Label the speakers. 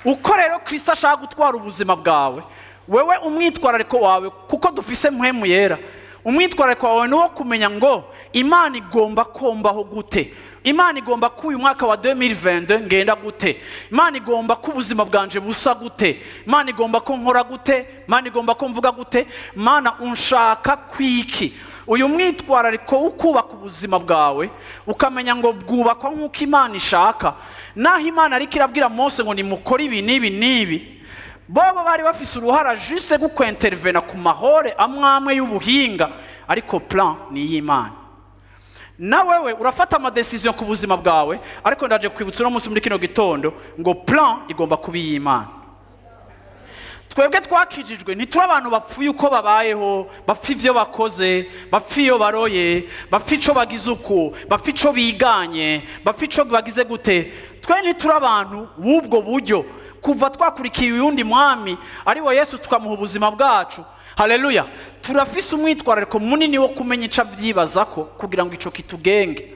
Speaker 1: Uko rero Kristo ashaka gutwara ubuzima bwawe, wewe umwitwarariko wawe, kuko dufise Mpwemu Yera, umwitwarariko wawe ni uwo kumenya ngo Imana igomba kombaho gute, Imana igomba ko uyu mwaka wa 2022 ngenda gute, Imana igomba ko ubuzima bwanje busa gute, Imana igomba ko nkora gute, Imana igomba ko mvuga gute, Mana unshaka kwiki. Uyu mwitwarariko wo kubaka ubuzima bwawe, ukamenya ngo bwubakwa nk'uko Imana ishaka. Naho Imana ariko irabwira Mose ngo nimukore ibi n'ibi n'ibi, bobo bari bafise uruhara juste gukwentervena ku mahore amwe amwe y'ubuhinga, ariko plan ni iy'Imana. Na wewe urafata ama décisions ku buzima bwawe, ariko ndaje kwibutsa uno munsi muri kino gitondo ngo plan igomba kuba iy'Imana. Twebwe twakijijwe ntituri abantu bapfuye uko babayeho, bapfa ibyo bakoze, bapfa iyo baroye, bapfa ico bagize uku, bapfa ico biganye, bapfa ico bagize gute. Twe ntituri abantu b'ubwo buryo. Kuva twakurikiye uyundi mwami, ari we Yesu, tukamuha ubuzima bwacu, haleluya, turafise umwitwarariko munini wo kumenya ico avyibaza ko kugira ngo ico kitugenge.